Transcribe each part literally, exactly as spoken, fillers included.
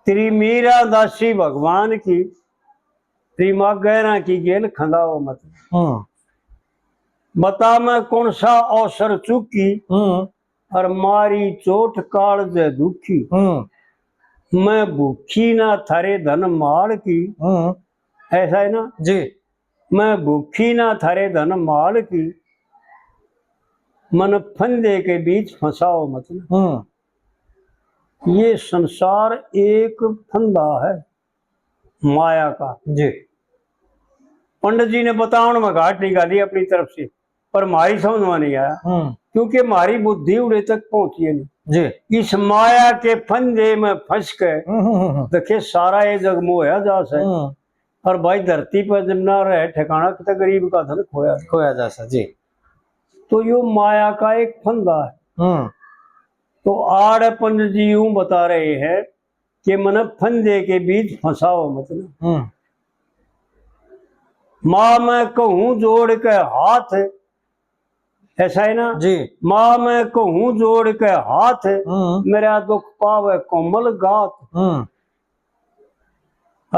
तेरी मीरा दासी भगवान की, तेरी माँ गैरा की गेल खंदाओ मत। हम्म। बता मैं कौन सा अवसर चूकी, हम्म। और मारी चोट काल जै दुखी। हम्म। मैं भूखी ना थारे धन माल की। हम्म। ऐसा है ना? जी। मैं भूखी ना थारे धन माल की, मन फंदे के बीच फंसाओ मत ना। हम्म। ये संसार एक फंदा है माया का। जी। पंडित जी ने बतावन में घाट निकाली अपनी तरफ से, पर म्हारी समझ में नहीं आया, हम्म। क्योंकि म्हारी बुद्धि उड़े तक पहुंची है नहीं। जी। इस माया के फंदे में फंस के हम्म, हम्म, हम्म। देखे, सारा ये जग मोया जा से। हम्म। और भाई, धरती पर जब ना रहे ठिकाना, कितना गरीब का धन खोया। खोया जा सा, जी। तो यो माया का एक फंदा है। हम्म। तो आड़े पंडित जी यूं बता रहे हैं कि मन फंदे के बीच फंसाओ मत ना। हम्म। माँ मैं कहूँ जोड़ के हाथ, ऐसा है ना? जी। माँ मैं कहूँ जोड़ के हाथ, हम्म। मेरा दुख पावे कोमल गात। हम्म।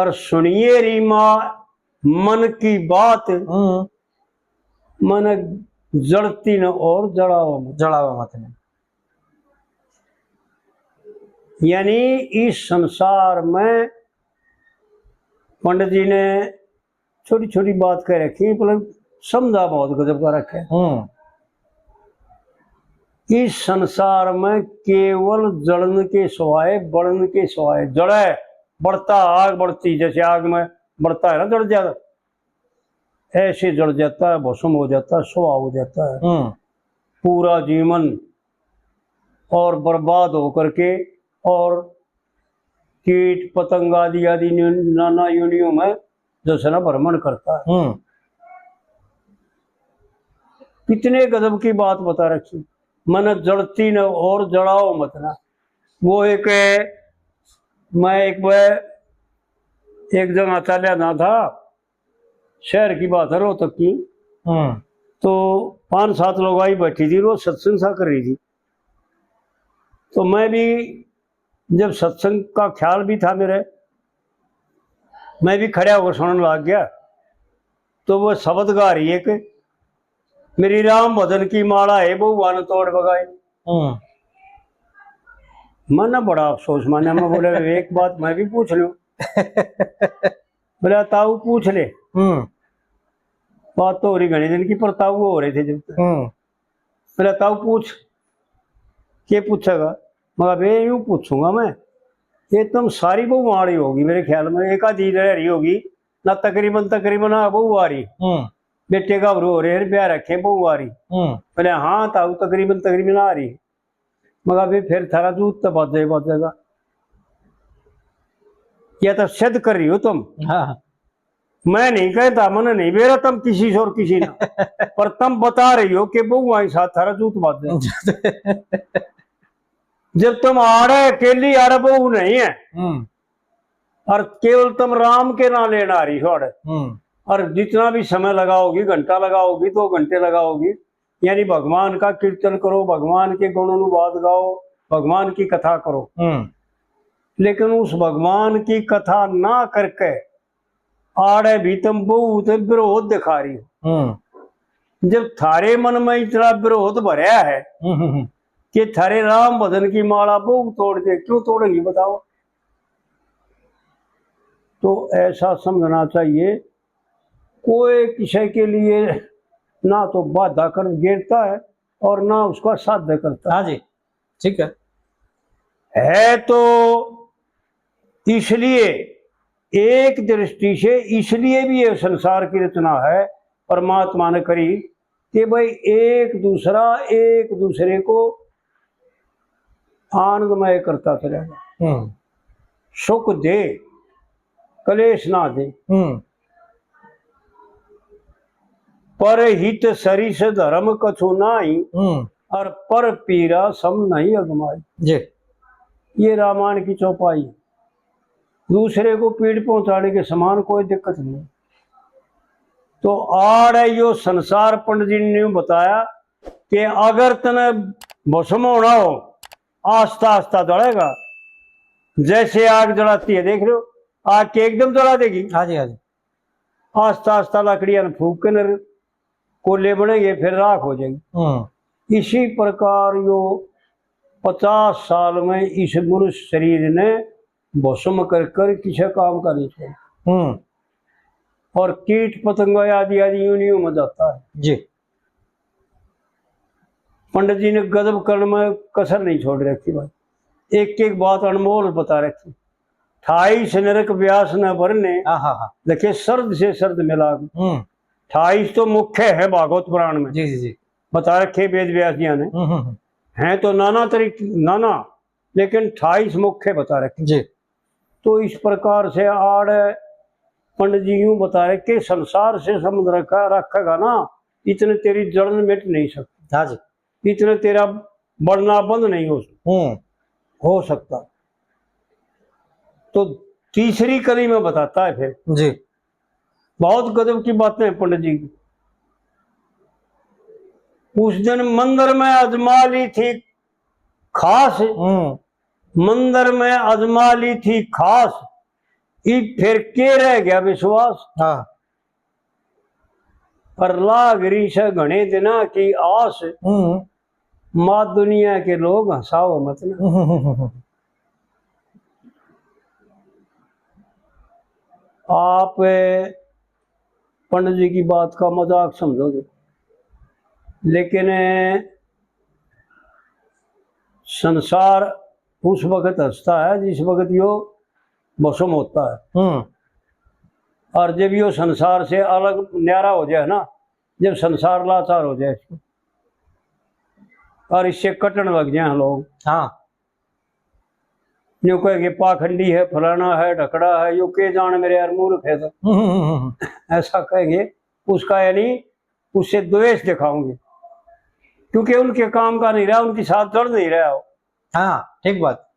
और सुनिए री माँ मन की बात, हम्म। मन जलती न और जलाओ मत। जलाओ मत ने। यानी इस संसार में पंडित जी ने छोटी छोटी बात कह रखी, मतलब समझा बहुत गजब का रखा है। हम्म। इस संसार में केवल जलन के सिवाय, बलन के सिवाय, जले, बढ़ता, आग बढ़ती, जैसे आग में बढ़ता है ना, जल जाता, ऐसे जल जाता है, भस्म हो जाता है, स्वाहा हो जाता है। हम्म। पूरा जीवन और बर्बाद होकर के, और कीट पतंग आदि आदि न्यू-, नाना योनियों में जैसे ना भ्रमण करता है। हम्म। कितने गजब की बात बता रखी, मन जलती न और जलाओ मत ना। वो एक, मैं एक बार एक जगह चाल्या ना था, शहर की बात है, रोहतक की। हम्म। तो पांच सात लोग आई बैठी थी, रोज सत्संग सा कर रही थी। तो मैं भी, जब सत्संग का ख्याल भी था मेरे, मैं भी खड़ा होकर सुनने लग गया। तो वो शब्द गा रही है कि मेरी राम भजन की माला है, बहुआ ने तोड़ बगाई। हम्म। मैंने बड़ा अफसोस माना, मैं बोला, एक बात मैं भी पूछ लूं। बोला, ताऊ पूछ ले। हम्म। बात तो हो रही घने दिन की, पर ताऊ हो रहे थे जब तक। हम्म। बोला, ताऊ पूछ, के पूछेगा? मगर बे यूं पूछूंगा मैं, ये तुम सारी बहू आड़ी होगी मेरे ख्याल में, एक आधी रह रही होगी ना, तकरीबन, तकरीबन आ बहू आ रही। हम्म। बेटे का हो रहे हैं, ब्याह रखे, बहू आ रही। हम्म। बोले, हाँ ताऊ, तकरीबन, तकरीबन आ रही। मगर बे फिर थारा जूत तो बाजे बाजेगा, या तो सिद्ध कर रही हो तुम। हाँ। मैं नहीं कहता, मैंने नहीं बेरा तुम किसी से और किसी ना, पर तुम बता रही हो कि बहू आई साथ थारा जूत बाजे। जब तुम आड़े अकेली आड़े बहू नहीं है, हम्म। और केवल तुम राम के ना लेना आ रही हो आड़े, हम्म। और जितना भी समय लगाओगी, घंटा लगाओगी, दो घंटे लगाओगी, यानी भगवान का कीर्तन करो, भगवान के गुणानुवाद गाओ, भगवान की कथा करो, हम्म। लेकिन उस भगवान की कथा ना करके आड़े भी तुम बहुत विरोध दिखा रही हो। हम्म। जब थारे मन में इतना विरोध भरया है हम्म, हम्म, हम्म। कि थारे राम भजन की माला बहू तोड़ दे, क्यों तोड़ेगी बताओ? तो ऐसा समझना चाहिए, कोई किसी के लिए ना तो बाधा कर गिरता है और ना उसका साध्य करता है। हाँ जी, ठीक है। है तो इसलिए, एक दृष्टि से इसलिए भी ये संसार की रचना है, परमात्मा ने करी कि भाई एक दूसरा, एक दूसरे को आनंदमय करता चलेगा, हम्म। सुख दे, कलेश ना दे। हम्म। पर हित सरिस धर्म कछु नाही, हम्म। और पर पीरा सम नहीं अगमाई। जी। ये रामायण की चौपाई। दूसरे को पीड़ पहुंचाने के समान कोई दिक्कत नहीं। तो आड़ है यो संसार, पंडित जी ने यूं बताया कि अगर तने भस्म होना हो, आस्ता आस्ता जलेगा, जैसे आग जलाती है, देख रहे हो, आग के एकदम जला देगी। हाँ जी, हाँ जी। आस्ता आस्ता लकड़ियां ने फूक के न कोले बनेंगे, फिर राख हो जाएगी। हम्म। इसी प्रकार यो पचास साल में इस मनुष्य शरीर ने भस्म कर कर किसी काम का नहीं छोड़ा। हम्म। और कीट पतंगा आदि आदि यूं नहीं में जाता है। जी। पंडित जी ने गजब करण में कसर नहीं छोड़ रखी भाई, एक एक बात अनमोल बता रखी। अट्ठाईस नरक व्यास न भरने, हाँ, हाँ, हाँ। देखे शरद से शरद मिला। हम्म। अट्ठाईस तो मुख्य है भागवत पुराण में, जी, जी, जी। बता रखे वेद व्यास जी ने। हम्म, हम्म, हम्म। हैं तो नाना तरीके, नाना, लेकिन अट्ठाईस मुख्य बता रखे। जी। तो इस प्रकार से आड़ पंडित जी यूं बता रहे कि संसार से संबंध रखा, रखेगा ना, इतने तेरी जलन मिट नहीं सकती। हाँ जी। इतने तेरा बढ़ना बंद नहीं हो सकता। हम्म। हो सकता। तो तीसरी कली में बताता है फिर। जी। बहुत गजब की बातें हैं पंडित जी की। उस दिन मंदिर में आजमा ली थी खास, हम्म। मंदिर में आजमा ली थी खास, इब फिर के रह गया विश्वास? हाँ। पर लाग रही से घणे दिना की आस, हम्म। माँ दुनिया के लोग हंसाओ मत ना। हम्म। आप पंडित जी की बात का मजाक समझोगे, लेकिन संसार उस वक्त हंसता है जिस वक्त यो भस्म होता है। हम्म। और जब यो संसार से अलग न्यारा हो जाए ना, जब संसार लाचार हो जाए और इससे कटण लग जाए लोग, हाँ। यो कहेंगे पाखंडी है, फलाना है, ढकड़ा है, यो के जान मेरे यार मूर्ख है तो। हम्म, हम्म, हम्म। ऐसा कहेंगे, उसका यानी उससे द्वेष दिखाओगे, क्योंकि उनके काम का नहीं रहा, उनकी साथ जड़ नहीं रहा हो। हाँ, ठीक बात।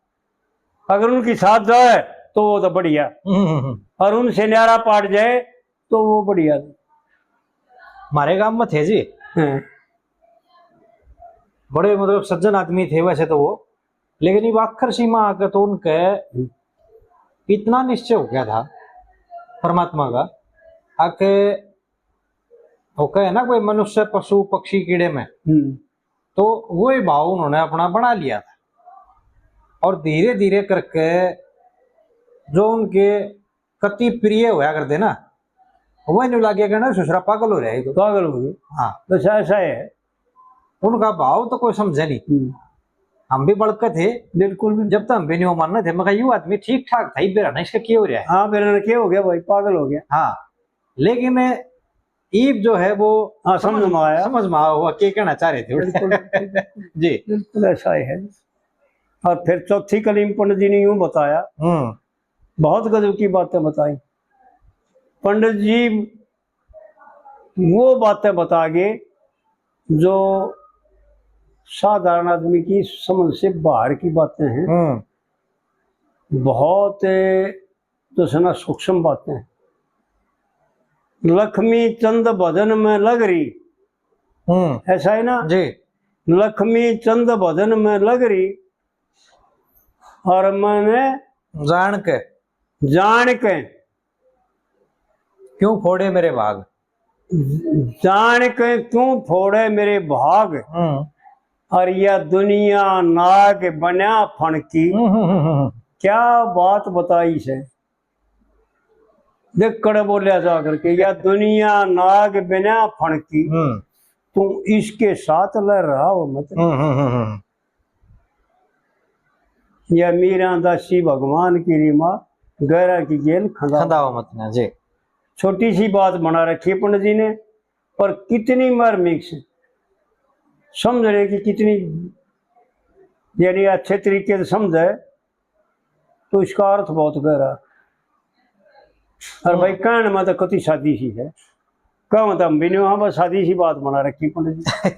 अगर उनकी साथ जाए तो वो तो बढ़िया, हम्म, हम्म, हम्म। और उनसे न्यारा पाट जाए तो वो बढ़िया। हमारे गांव में थे जी, हाँ। बड़े मतलब सज्जन आदमी थे वैसे तो वो, लेकिन इब आखिर सीमा आके तो उनके इतना निश्चय हो गया था परमात्मा का, आके वो कहे ना कोई मनुष्य, पशु, पक्षी, कीड़े में, हम्म। तो वो ही भाव उन्होंने अपना बना लिया था। और धीरे धीरे करके जो उनके कति प्रिय होया करते ना, वो न्यू लागे कहना ससुरा पागल हो रहा है तो। पागल हो गए। हाँ। बस ऐसा है। उनका भाव तो कोई समझे नहीं। हम्म। हम भी बड़के थे। बिल्कुल भी। जब तो हम भी नहीं मानने थे, मैं कहा, "यू आदमी ठीक ठाक था, ये बेरा ना इसका क्या हो रहा है?" हाँ, बेरा ना क्या हो गया भाई, पागल हो गया। हाँ, लेकिन ईब जो है वो हाँ, समझ समझ, में आया। समझ में आया हुआ क्या कहना चाह रहे थे। बिल्कुल, बिल्कुल। जी। बिल्कुल ऐसा ही है। और फिर चौथी कली में पंडित जी ने यूं बताया, हम्म। बहुत गजब की बातें बताई। पंडित जी वो बातें बता गए जो साधारण आदमी की समझ से बाहर की बातें हैं। हम्म। बहुत, तो सुना, सूक्ष्म बातें। लक्ष्मी चंद भजन में लग रही, हम्म। ऐसा है ना? जी। लक्ष्मी चंद भजन में लग रही, और मैंने जान के। जान के। क्यों फोड़े मेरे भाग। जान के क्यों फोड़े मेरे भाग। हम्म। और या दुनिया नाग बन्या फणकी। हम्म, हम्म, हम्म, हम्म। क्या बात बताई से। देख, कड़े बोलिया जा करके, या दुनिया नाग बन्या फणकी। हम्म। तू इसके साथ लहराओ मत। हम्म, हम्म, हम्म, हम्म। या मीरा दासी भगवान की री माँ, गैरा की गेल खंदा। खंदाओ मत ना जी। छोटी सी बात बना रखी है पंडित जी ने, पर कितनी मार्मिक से समझने की, कितनी यानी अच्छे तरीके से समझे, तो इसका अर्थ बहुत गहरा। और भाई, हम्म। कहने में तो कति सादी सी है, कहूँ तो हम भी नहीं, हाँ, बस सादी सी बात बना रखी पंडित जी।